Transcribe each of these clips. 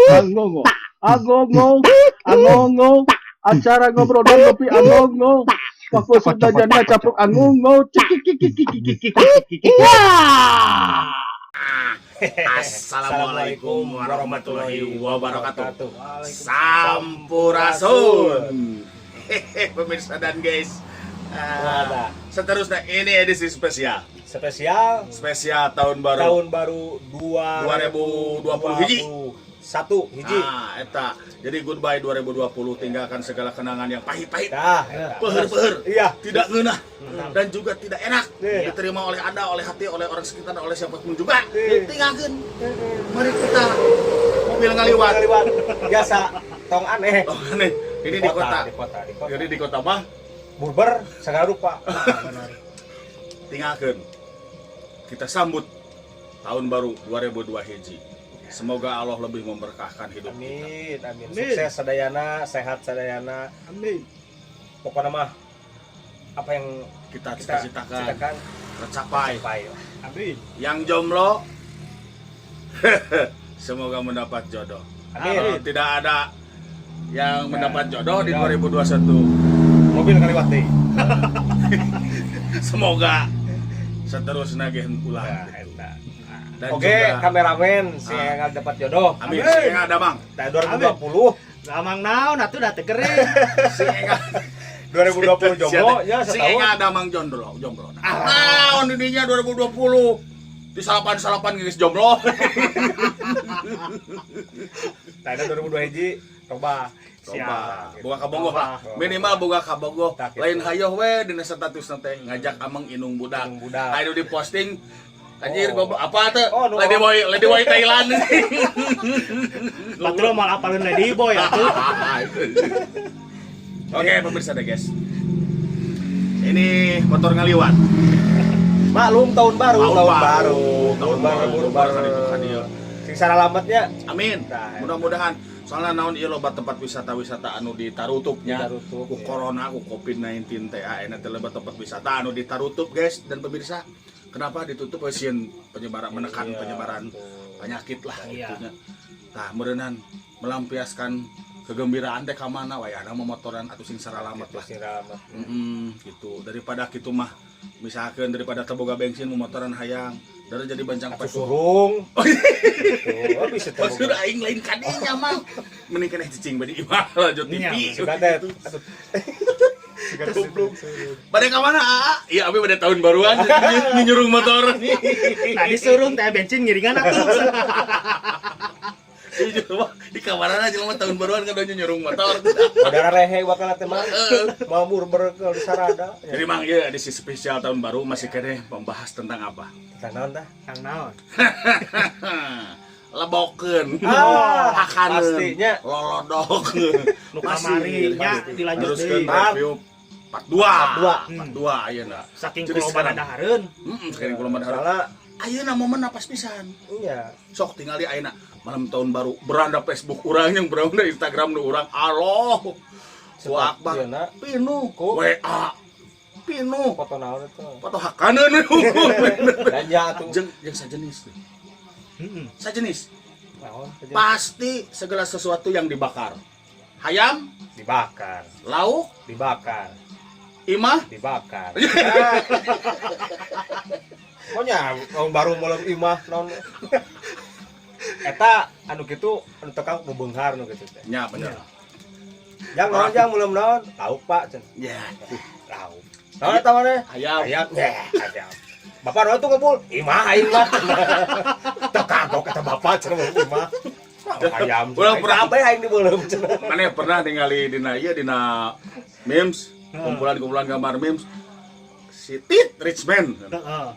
Angongo, angongo, angongo, acara ngobrol dan ngopi angongo. Waktu sudah jadi capruk angongo. Cikikikikikikikikik. Assalamualaikum warahmatullahi wabarakatuh. Sampurasun. Hehe, pemirsa dan guys. Ah, seterusnya ini edisi spesial. Spesial. Spesial tahun baru. Tahun baru 2020 hiji. 1 hiji. Ah, eta. Jadi goodbye 2020, tinggalkan segala kenangan yang pahit-pahit. Dah, eta. Peuheur-peuheur. Tidak ngeunah dan juga tidak enak diterima oleh Anda, oleh hati, oleh orang sekitar, oleh siapapun juga. Tinggalkan. Mari kita mobil ngaliwat. Ngaliwat. Biasa tong aneh. Oh, aneh. Ini di kota. Di kota, di kota. Jadi di kota mah Burber segala rupa. Tinggalkan. Kita sambut tahun baru 2002 hiji. Semoga Allah lebih memberkahkan hidup kita. Amin, amin. Amin. Sukses sadayana, sehat sadayana. Amin. Pokoknya mah apa yang Kita kita cita-citakan citakan tercapai. Capai lah. Amin. Yang jomblo semoga mendapat jodoh. Amin. Kalau tidak ada yang mendapat jodoh di Jodoh. 2021, Mobil ngaliwat deui. Semoga seterusnya gen ulah. Nah, eta. Dan Oke, juga, kameramen si Ah. yang dapat jodoh. Amin. Amin. Sing ada, Bang. Nah, 2020, Lamang naon atuh da teu kering. Sing enggak 2020 jomblo ya Sing setahun. enggak ada Mang jomblo, jomblo. Naon di dinya 2020? Di salapan-salapan geus jomblo. Nah, ini 2002 hiji coba. Coba, Siap. boga kabogoh lah. Boga. Minimal boga kabogoh. Tak, gitu. Lain hayoh we dina status teh ngajak ameng inung budak. Inung budak. Ayo di posting. Anjir, Oh. goblok apa tuh? Oh, nu- Lady Boy, Lady Boy Thailand. Batur moal apaleun Lady Boy atuh. Oke, pemirsa deh guys. Ini motor ngaliwat. Maklum tahun baru, Tahun tahun baru, baru, tahun tahun baru, baru, tahun baru. baru. Sing saralametnya. Amin. Nah, Mudah-mudahan. Soalnya naon ieu loba tempat wisata-wisata anu ditarutupnya. Ditarutup, Ku iya. corona, ku Covid-19 teh ayeuna teh loba tempat wisata anu ditarutup, guys, dan pemirsa. Kenapa ditutup? Sieun penyebaran, menekan penyebaran penyakit lah gitunya. Tah, meureunan melampiaskan kegembiraan teh ka mana wayahna momotoran atau sing saralamet lah. Sing saralamet. Gitu. Daripada kitu mah misalkan daripada teu boga bensin momotoran hayang dari jadi bancang Atuh peso. surung. Oh, iya. Tuh, oh, bisa teu Maksud boga. aing lain kadinya mah. Mending keneh cicing badi imah lanjut Iya, TV. Suka teh. Atuh. Suka teh. Goblok. Pada ka mana, Aa? Iya, abi pada tahun baruan nyurung motor. Tadi surung teh bensin ngiringan atuh. Iya, mah di kamarana jelema tahun baruan kan udah nyurung motor. Udara lehe bakal teh mah. Mau burber ke di sarada. Jadi Mang, ieu edisi spesial tahun baru masih keneh membahas tentang apa? Tentang naon tah? Kang naon? Lebokeun. Ah, Hakaneun. pastinya. Lolodok. Nu kamari nya dilanjut Teruskeun deui. review part 2. Part dua. Part 2 ayeuna. Saking Jadi kulo sekarang- dahareun. Heeh, sekarang kulo mah Soalnya ayeuna momen napas pisan. Iya. Sok tinggali ayeuna malam tahun baru beranda Facebook urang yang beranda Instagram nu urang Allah. Ku akbar. Ayeuna Pinuh. Ku. WA. Pinuh. Foto naon itu? Foto hakaneun we unggul. Belanja atuh. Jeung jeung sajenis. Heeh. Sajenis. Naon? Pasti segala sesuatu yang dibakar. Hayam, Dibakar, lauk, dibakar, imah, dibakar. Pokoknya tahun baru malam imah naon. Eta anu kitu anu tekang bebenghar nu kitu teh. Nya bener. Jang naon, jang mulem naon? Lauk, Pak, cenah. Ya, Lauk. Naon eta maneh? Hayam. Ayam. Ya, ayam. Bapak naon tuh ngumpul? Imah aing mah. Teu kagok eta bapak cenah mulem imah. Ayam. Urang pernah- Kabeh aing dibeuleum cenah. Mana pernah ningali dina ieu dina memes, kumpulan-kumpulan gambar memes si Tit Richman. Heeh.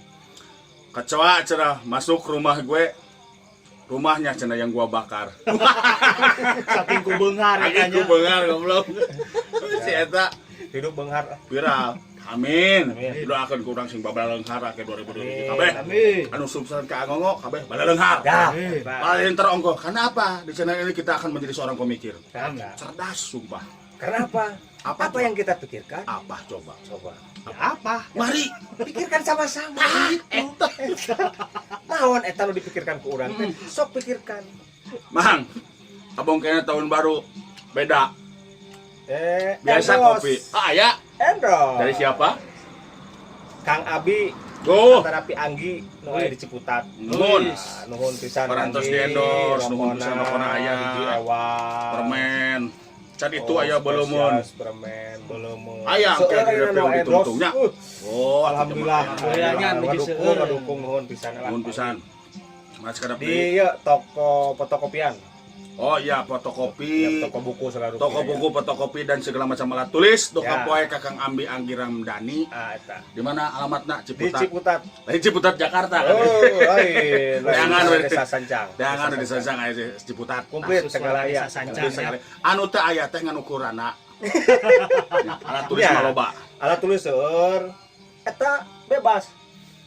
Kecoa cenah masuk rumah gue, rumahnya cenah yang gua bakar. Saking ku beunghar Lagi eta ku nya. beunghar goblok. Si eta Hidup beunghar. Viral. Amin. Amin. Doakeun ku urang sing babaleunghar ke 2020 Amin. kabeh. Amin. Anu sukses ka Angongo kabeh balaleunghar. Dah. Amin. Paling terongko. Karena apa? Di channel ini kita akan menjadi seorang pemikir. Amin. Cerdas sumpah. Karena apa? Apa, Apa yang kita pikirkan? Apa coba? Coba. Ya apa? Mari. Pikirkan sama-sama. Eta. Naon eta nu dipikirkan ku urang teh? Sok pikirkan. Mang, abong kayaknya tahun baru beda. Eh, Biasa endorse. kopi. Ah, ya. Endorse. Dari siapa? Kang Abi Oh, Terapi Anggi nu aya di Ciputat. Nuhun. Nah, nuhun pisan. Parantos Anggi. di endorse, nuhun pisan rokona aya. Hiji ewa. Permen. Can itu Oh, aya beleumeun. spesial permen beleumeun. Aya Seueur engke di aya nu review endorse. ditungtungnya. Oh, Alhamdulillah. Alhamdulillah, nya nuju Ngadukung, seueur. ngadukung nuhun pisan lah. Nuhun pisan. Mas kadap Di ieu toko fotokopian. Oh iya, fotokopi. Ya, toko buku segala rupa. Toko buku, fotokopi dan segala macam alat tulis. Doka Ya. poe Kakang Ambi Anggi Ramdhani. Ah, eta. Di mana alamatna? Di Ciputat. Ciputat. Lain Ciputat Jakarta kan. Oh, lain. Lain. Jangan, we. Desa Sancang. Jangan di Sancang aya Ciputat. Komplit Kasus segala warga aya. Desa Sancang. Komplit segala. Anu teh aya teh ngan ukuranna. Ya, alat tulis Ya. mah loba. Alat tulis seueur. Eta bebas.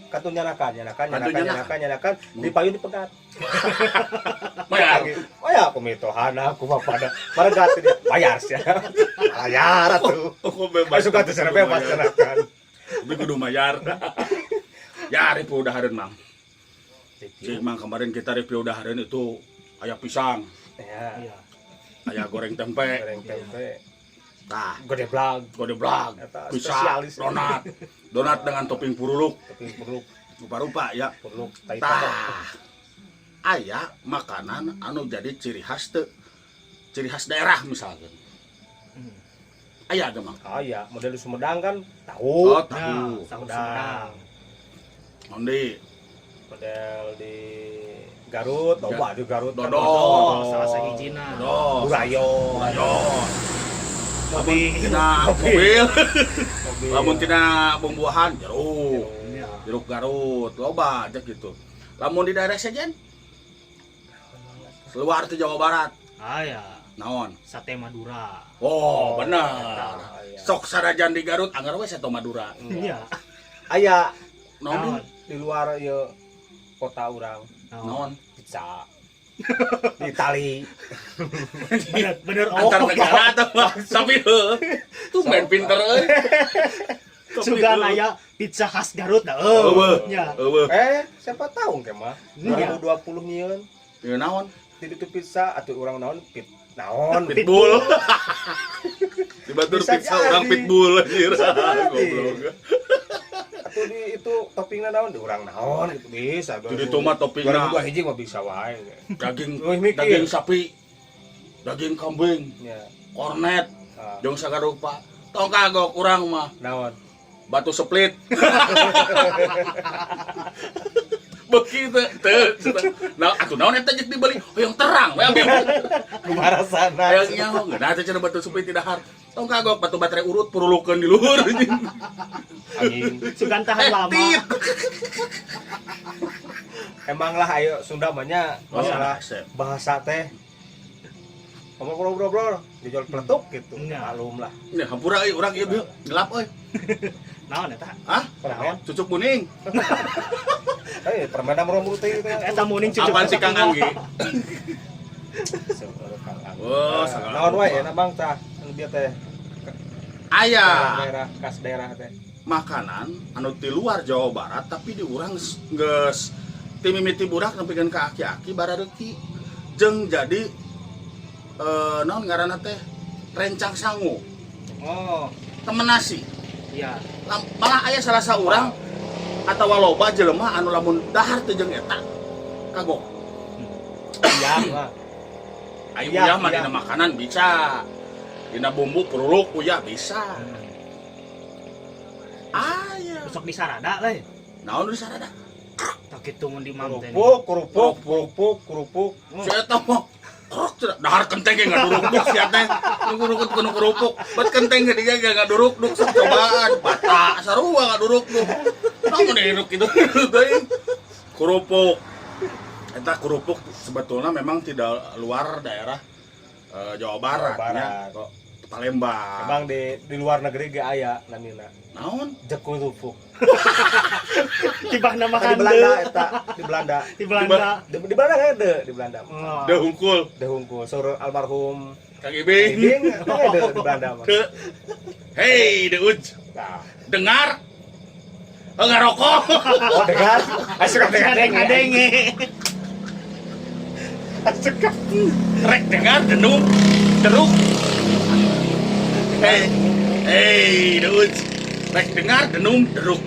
Kantun nyanakan, nyanakan, Kantun nyanakan, nyanakan. nyanakan, nyanakan, di payun dipegat. Bayar. Oh ya, aku mitohana, aku mah pada maregat dia. Bayar sih. Bayar atuh. Oh, bebas. Suka tuh sana bebas nyanakan. Tapi kudu bayar. Ya, review dahareun, Mang. Cik, Mang, kemarin kita review dahareun itu aya pisang, Ya, Iya. aya goreng tempe, goreng tempe, tah, gede blag, godeblak, Eta pisang, spesialis. Donat. Donat dengan topping puruluk, tapi perlu rupa-rupa ya. perlu tai totok. Tah. Aya makanan anu jadi ciri khas teu, ciri khas daerah misalkan. Aya teu, Mang? Ah ya, model di Sumedang kan tahu. Oh, Nah, tahu. tahu Sumedang. Ondi, Model di Garut, loba di Garut kan. Dodol. Oh, salah sahijina. Dodol. Burayon. Burayon. Mobil. Tina mobil. Mobil. Lamun tina bumbuahan jeruk. Iya. Jeruk Garut, loba aja gitu. Lamun di daerah sejen luar ti Jawa Barat, Ah ya, naon? Sate Madura. Oh, bener. Eta, aya. Sok sarajan di Garut anggar we sate Madura. Iya. Aya Naon? di luar ieu kota urang Naon? Naon? pizza. Di Itali. Bener, bener oh. Antar negara atau mah tapi heuh. Tuh main pinter euy. Tapi Sugan heuh. aya pizza khas Garut dah. Eueuh. Ya. Eueuh. Eh, siapa tahu ke mah. Iya. 2020 nyieun Ya naon? di itu pizza atau urang naon pit naon Pitbull. Di batur Bisa pizza orang jadi. pitbull anjir. Bisa jadi. Goblok. Atau di itu toppingnya naon di urang naon gitu bisa. Jadi tomat toppingna 2002 hiji mah bisa wae. Daging Leuwih mikir. daging sapi, daging kambing, Ya. kornet, Ah, jeung sagarupa. Tong kagok urang mah naon. Batu split. Begitu teu. Nah, atuh naon eta jeung dibeli? Hoyong terang we abi. Kumaha rasana? Hayang nyaho ngeunah teh cenah batu split tidak har. Tong kagok batu baterai urut purulukeun di luhur. Anjing. Sugan tahan Eh, lama. tit. Emang lah ayo Sunda mah nya masalah Resep. Bahasa teh ngomong ngobrol-ngobrol dijual peletuk gitu. Iya. Malum lah. Ini hampura euy urang ieu bieu gelap euy. Naon eta? Hah? Permen. Cucuk kuning. Eh, permen amro teh gitu. Eta muning cucuk. Apaan sih Kang Anggi? Seueur Kang Anggi. Oh, Nah, segala naon wae rupa. enak Bang tah anu bieu teh Aya daerah khas daerah teh. Makanan anu di luar Jawa Barat tapi di urang geus ti mimiti budak nepikeun ka aki-aki barareuki jeung jadi naon ngaranna teh, rencang sangu, Oh, temen nasi. Iya. Malah aya salah saurang atawa loba jelema anu lamun dahar teu jeung eta kagok. Iya mah. Ayo Iya, uyah mah iya. dina makanan bisa, dina bumbu puruluk uyah bisa. Aya Besok di Sarada lah. Naon di sarada? Tak gitu mun di mam teh. Kerupuk, kerupuk, kerupuk, kerupuk. Si eta mah krok cenah. Dahar kenteng ge ngaduruk-duk sia teh. Nuruk kudu kerupuk. Bet kenteng ge dia ge ngaduruk-duk sok cobaan. Bata sarua ngaduruk-duk. Namun diruk kitu teuing. Kerupuk. Eta kerupuk sebetulnya memang tidak luar daerah Jawa Barat, Jawa Barat. Nya. Kok Palembang. Emang di luar negeri ge aya namina. Naon? Jekurupuk. Tibah nama Di Belanda eta, di Belanda. Di Belanda. Di Belanda kan de, di Belanda. Oh. Deh hungkul. Deh hungkul. Sur almarhum Kang Ibing. Ibing ada di Belanda mah. Hey, De Uj. Nah. Dengar. Ngerokok. Oh, dengar. Asup Adeng adenge. Asup. Rek dengar denung deruk. Hey, hey, De Uj. Rek dengar denung deruk.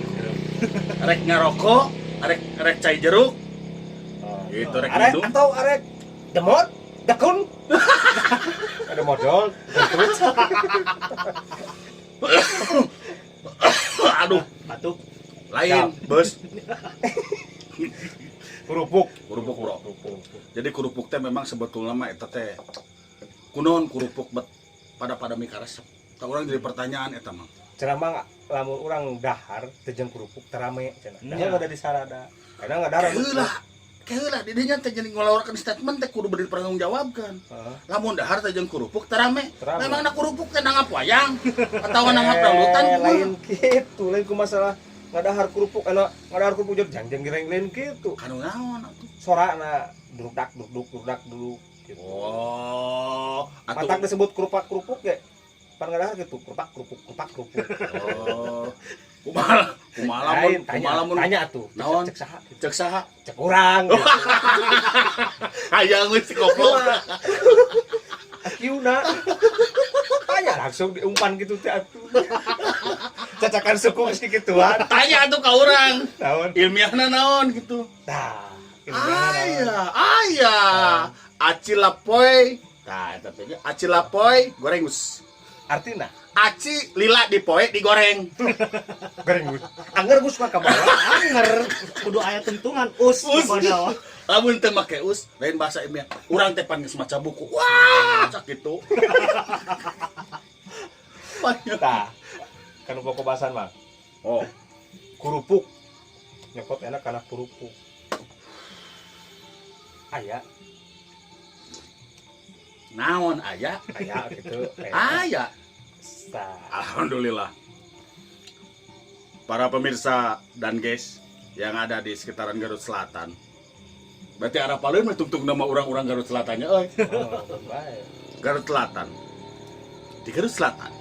Rek ngerokok, rek rek cai jeruk. Itu rek Arek minum. atau arek demot, dekun. Ada modal, terus. Aduh, Batuk. Lain, bos. Kerupuk. Kerupuk, bro. Kerupuk. Jadi kerupuk teh memang sebetulnya mah eta teh kunaon kerupuk bet pada pada mikaresep. Tah, urang jadi pertanyaan eta mah. Cenah mah lamun urang dahar teu jeung kerupuk teu rame cenah. Iya. Dahar ada di sarada. Kadang nggak dahar. Keheula, keheula di dinya teh jadi ngelawarkeun statement teh kudu dipertanggungjawabkan. Heeh. Lamun dahar teh jeung kerupuk teu rame. Teu rame. Memangna kerupuk teh nanggap wayang atawa nanggap dangdutan Eh, kumaha? lain gitu, lain ku masalah ngadahar kerupuk anu ngadahar kerupuk jeung jangjang gereng lain gitu. Kanu naon atuh? Sorana drukdak drukduk drukdak dulu gitu. Oh, atuh. Matak disebut kerupak kerupuk ya. Pan ngadahar gitu, kerupak kerupuk kerupak kerupuk. Oh. Kumaha kumaha lamun Lain, tanya, kumaha lamun tanya tuh. Naon? Cek saha gitu. Cek saha? Cek urang gitu. Hayang we si goblok. Akiuna. Tanya langsung diumpan gitu teh atuh. Cacakan suku geus kikituan. Tanya atuh ka urang. Naon? Ilmiahna naon gitu. Tah. Ilmiahna naon? Aya, aya. Aci lapoy. Tah, eta teh aci lapoy goreng us. Artina Aci lila dipoe digoreng. goreng gus. Anger gus mah ka bawah. Anger kudu aya tuntungan us. Us. Pokona. Lamun teu make us, lain bahasa ilmiah. Urang teh pan geus maca buku. Wah, cak kitu. Banyak. Tah. Kan pokok bahasan mah. Oh, Kerupuk. Nyokot enak karena kerupuk. Aya, Naon aya? Aya gitu. Aya. Tah. Alhamdulillah. Para pemirsa dan guys yang ada di sekitaran Garut Selatan. Berarti arah paling mah tungtung nama orang-orang Garut Selatannya euy. Oh, baik. Garut Selatan. Di Garut Selatan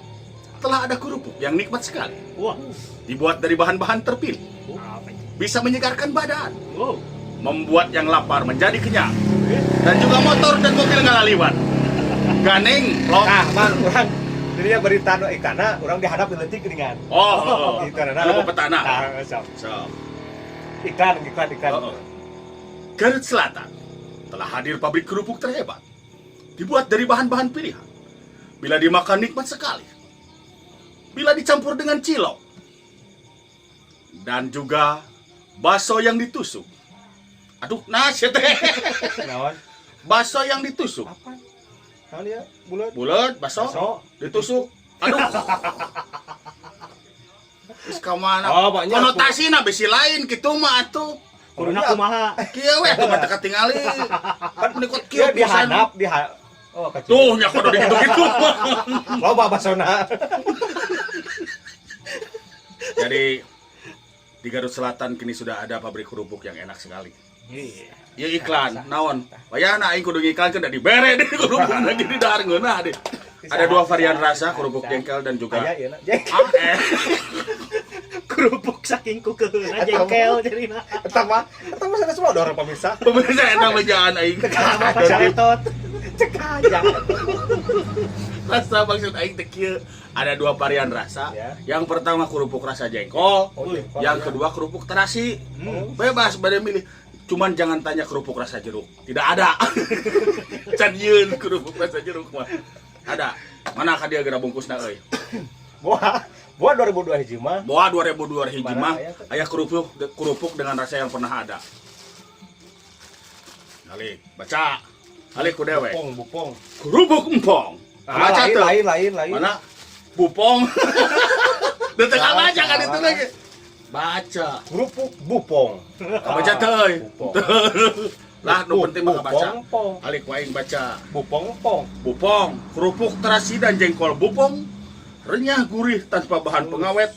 telah ada kerupuk yang nikmat sekali. Wah. Dibuat dari bahan-bahan terpilih. Apa itu? Bisa menyegarkan badan, Wow. membuat yang lapar menjadi kenyang. Dan juga motor dan mobil ngalaliwan. Ganeng, plong. Tah, Mang, urang jadi ya berita nu ikana urang dihadap di leutik geuningan. Oh, Iklan. Anu petana. Tah, sok. So, Iklan, iklan, iklan. Oh, oh. Garut Selatan telah hadir pabrik kerupuk terhebat. Dibuat dari bahan-bahan pilihan. Bila dimakan nikmat sekali. Bila dicampur dengan cilok. Dan juga bakso yang ditusuk. Aduh, nasi teh. Naon? Bakso yang ditusuk. Apa? Naon ya? Bulat. Bulat, bakso, Bakso. ditusuk. Aduh. Terus ka mana? Oh, banyak. Konotasina bisi lain kitu mah atuh. Kuduna kumaha? Kieu we atuh mah teu katingali. Kan Menikot kieu kieu pisan. dihandap, diha. Oh, kacau. Tuh nya kudu digitu-gitu. Loba basona. Jadi di Garut Selatan kini sudah ada pabrik kerupuk yang enak sekali. Iya. Ya iklan, naon? Wayahna aing kudu ngiklan kan dibere di kerupuk lagi di dahar ngeunah deh. Ada dua varian rasa, kerupuk jengkel dan juga Aya ieu na. Jengkel. Ah, eh. Kerupuk saking kukeuna jengkel jadina. Eta mah sanes bodor pemirsa. Pemirsa eta bejaan aing. Sama pacaretot. Cek aja. Rasa maksud aing teh kieu. Ada dua varian rasa. Ya. Yang pertama kerupuk rasa jengkol, Oh, jengkol, yang ya. kedua kerupuk terasi. Hmm. Bebas pada milih. Cuman jangan tanya kerupuk rasa jeruk. Tidak ada. Can yeun kerupuk rasa jeruk mah. Ada. Mana ka dia geura bungkusna euy? Boa, boa 2002 hiji mah. Boa 2002 hiji Mana mah aya teh? aya kerupuk kerupuk dengan rasa yang pernah ada. Alik, baca. Alik ku dewe. Bupong, bupong. Kerupuk empong. Ah, Baca lain, tuh. lain, lain, lain. Mana? Bupong. Detek Salah, baca kan itu salah. lagi. Baca. Kerupuk bupong. Baca teh euy. Bupong. Lah, nu penting mah baca. Bupong, pong. Alik ku aing baca. Bupong, pong. Bupong, kerupuk terasi dan jengkol bupong, renyah gurih tanpa bahan pengawet,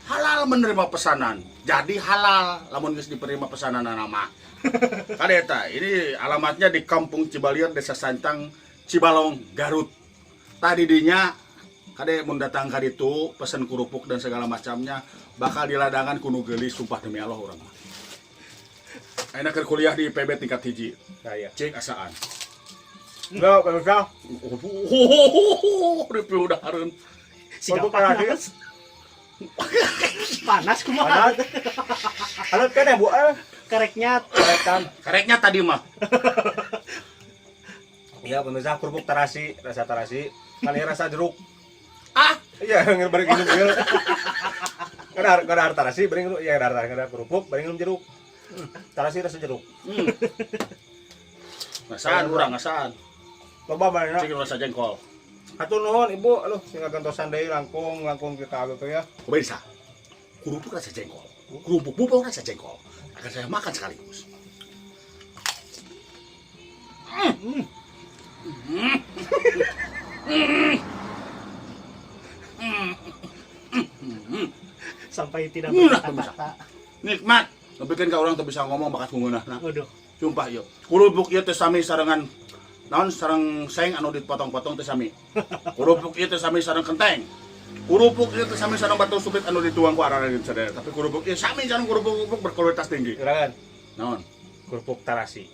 halal menerima pesanan. Jadi halal lamun geus diterima pesanan mah. Kadeta, ini alamatnya di Kampung Cibalian, Desa Sancang, Cibalong, Garut. Tadi dinya kade mun datang ka ditu pesen kerupuk dan segala macamnya bakal diladangan ku nu geulis, sumpah demi Allah urang mah. Ayeuna keur kuliah di IPB tingkat 1. Nah, iya. Cek asaan. Enggak, pemirsa. Review udah. Siga Kerupuk terasi. panas. Panas kumaha? Panas. Halo kan ya, Bu? Eh, Kereknya karekan. Kareknya tadi mah. Iya, pemirsa, kerupuk terasi, rasa terasi. Kali rasa jeruk. Ah, Iya, bari minum ieu. Kada kada tarasi bari minum, ya kada kada kerupuk bari minum jeruk. Tarasi rasa jeruk. Ngasaan urang ngasaan. Loba mana? Cek rasa jengkol. Hatur nuhun Ibu, aduh sing ngagentosan deui langkung langkung kita gitu ya. Pemirsa, kerupuk rasa jengkol. Kerupuk bubuk rasa jengkol. Akan saya makan sekaligus. Hmm. Hmm. Hmm. Hmm. Sampai tidak Murah, berkata-kata. Nikmat. Tapi kan ka urang teu bisa ngomong bakat ngeunahna. Waduh. Sumpah ieu. Kerupuk ieu teh sami sarengan naon, sareng seng anu dipotong-potong teh sami. Kerupuk ieu teh sami sareng kenteng. Kerupuk ieu teh sami sareng batu supit anu dituang ku arana sadaya. Tapi kerupuk ieu sami sareng kerupuk-kerupuk berkualitas tinggi. Juragan, Naon? kerupuk tarasi.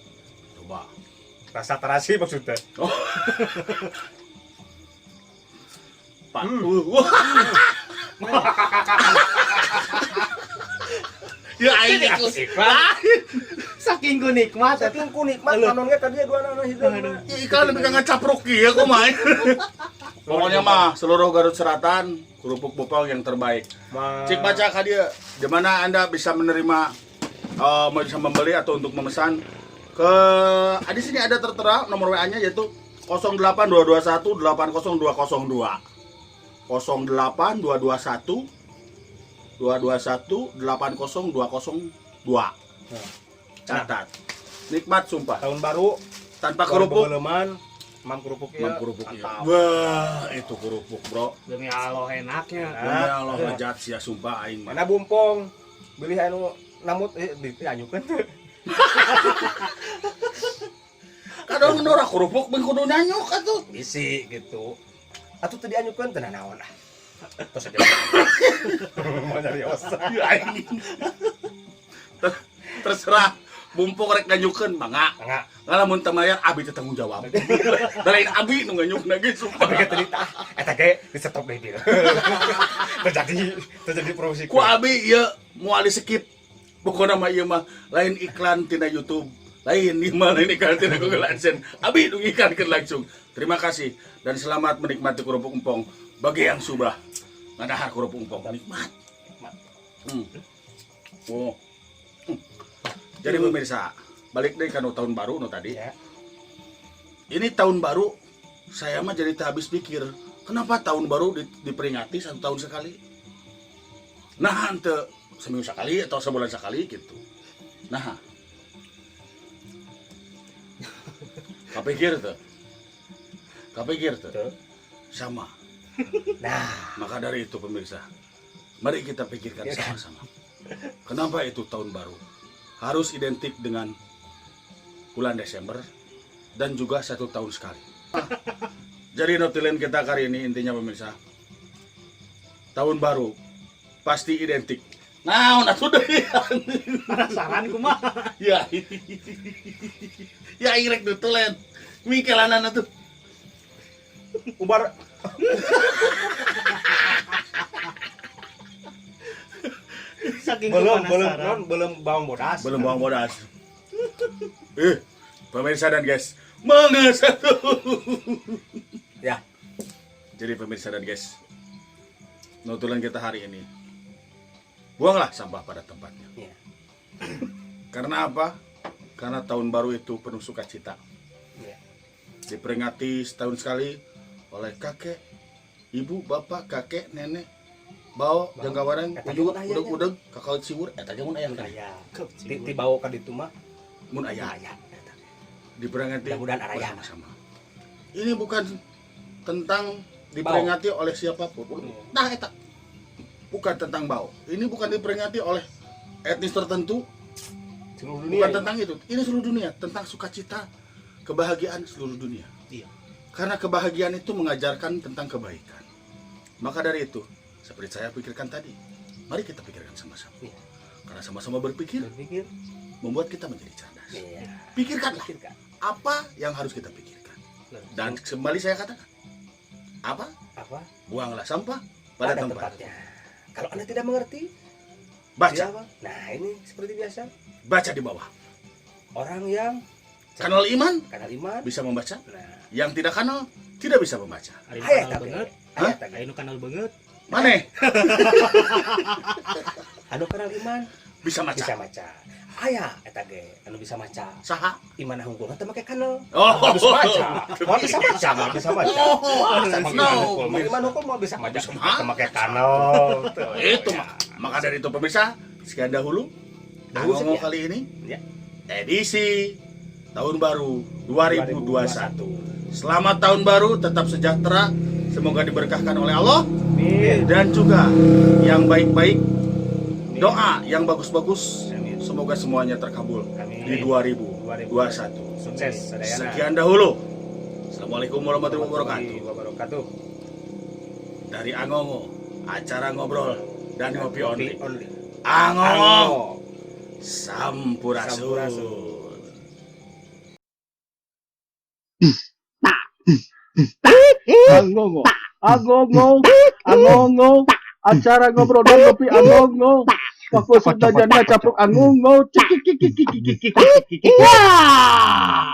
Coba. Rasa tarasi maksudnya. Oh. Pak. Wah. Ya aing Iklan. Saking ku nikmat eta. Saking ku nikmat Aduh. panon ge tadi dua nana hideung. Aduh. Ya, iklan lebih ka ngacapruk ieu kumaha. Pokoknya mah seluruh Garut Selatan kerupuk bopong yang terbaik. Cik baca ka dieu, di mana Anda bisa menerima bisa membeli atau untuk memesan ke ah, di sini ada tertera nomor WA-nya yaitu 08221 80202. 08221 221 80202. Catat. Nikmat sumpah. Tahun baru Tanpa kerupuk. Beleman, mam kerupuk ya. Mam kerupuk iya. Mantap. Wah, itu kerupuk, Bro. Demi Allah enaknya. Demi Allah lezat sia sumpah aing mah. Mana bumpong? Beli anu namut eh di anyukeun. Kadang nora kerupuk beng kudu nyanyuk atuh. Bisi gitu. Atuh tadi anyukeun teu naon lah. Terus aja. Mau nyari osa. Ya, aing. Terserah bumpung rek nganyukeun mangga. Mangga. Lamun teu mayar abi teu tanggung jawab. Da lain abi nu nganyukna ge sumpah. Tapi kan tadi tah eta ge di stop deui bil. Terjadi terjadi promosi. Ku abi ieu moal di skip. Pokokna mah ieu mah lain iklan tina YouTube, lain ieu mah lain iklan tina Google AdSense. Abi nu ngiklankeun langsung. Terima kasih dan selamat menikmati kerupuk empong bagi yang sudah ngadahar kerupuk empong. Nikmat. Hmm. Oh. Jadi pemirsa, balik deh kan tahun baru nu tadi. Ya. Ini tahun baru saya mah jadi tak habis pikir. Kenapa tahun baru diperingati satu tahun sekali? Nah, ente seminggu sekali atau sebulan sekali gitu. Nah, kapikir tuh, kapikir tuh, Tuh. sama. Nah, Maka dari itu pemirsa, mari kita pikirkan Iya kan? sama-sama. Kenapa itu tahun baru harus identik dengan bulan Desember dan juga satu tahun sekali? Jadi notilen kita kali ini intinya pemirsa, tahun baru pasti identik. Nah, atuh deui. Penasaran kumaha? Ya. Ya irek nutulen. Mikelanan atuh. Ubar Saking belum belum penasaran. non belum bawang bodas. Belum bawang bodas. Eh, pemirsa dan guys, mangga satu. Ya. Jadi pemirsa dan guys, notulen kita hari ini, buanglah sampah pada tempatnya. Ya. Karena apa? Karena tahun baru itu penuh sukacita. Ya. Diperingati setahun sekali oleh kakek, ibu, bapak, kakek, nenek, bao, jangka wareng, Eta ujung, mun aya nya. udeg-udeg, kakao siwur, eta ge mun aya teh. Aya. Kecil. Ti ti bau ka ditu mah Mun aya. aya. Diperingati Mudah-mudahan araya. bersama-sama. Ini bukan tentang diperingati oleh siapapun. Nah, eta. Bukan tentang bau. Ini bukan diperingati oleh etnis tertentu, Seluruh dunia. bukan ya. tentang itu. Ini seluruh dunia, tentang sukacita, kebahagiaan seluruh dunia. Iya. Karena kebahagiaan itu mengajarkan tentang kebaikan. Maka dari itu, seperti saya pikirkan tadi, mari kita pikirkan sama-sama. Karena sama-sama berpikir Berpikir. Membuat kita menjadi cerdas. Pikirkanlah Pikirkan. Apa yang harus kita pikirkan. Dan kembali saya katakan, apa? Apa? Buanglah sampah pada Pada tempat. tempatnya. Kalau Anda tidak mengerti, Baca, siapa? Nah, ini seperti biasa. Baca di bawah. Orang yang Kanal iman kanal iman. Bisa membaca, Nah, yang tidak kanal tidak bisa membaca. Ari nu ayah kanal tapi. banget, Ayah tapi. ari nu kanal banget. Mana? Anu kanal iman Bisa maca. Bisa maca. Aya eta ge anu bisa maca. Saha? Iman hungkul teu make kanal. Oh, Bisa maca. Moal bisa maca, moal bisa maca. Oh, Masa make no. iman hungkul, mah iman hungkul moal bisa maca. Bisa maca. Teu make kanal. Tuh, Itu ya. maka dari itu, pemirsa, sekian dahulu Dahulu Angongo sekian. kali ini. Ya. Edisi tahun baru 2021. Selamat tahun baru, tetap sejahtera, semoga diberkahkan oleh Allah Amin. Dan juga yang baik-baik, doa yang bagus-bagus, Amin. semoga semuanya terkabul Amin. di 2021. Sukses sadayana. Sekian dahulu. Assalamualaikum warahmatullahi wabarakatuh. Wabarakatuh. Dari Angongo, acara ngobrol dan ngopi only. Only. Angongo, Angongo. Sampurasun. Sampurasun. Angongo, angongo, angongo, acara ngobrol dan ngopi angongo. Fokus sudah janda capluk angongo. Cik cik cik cik cik cik cik cik. Wah.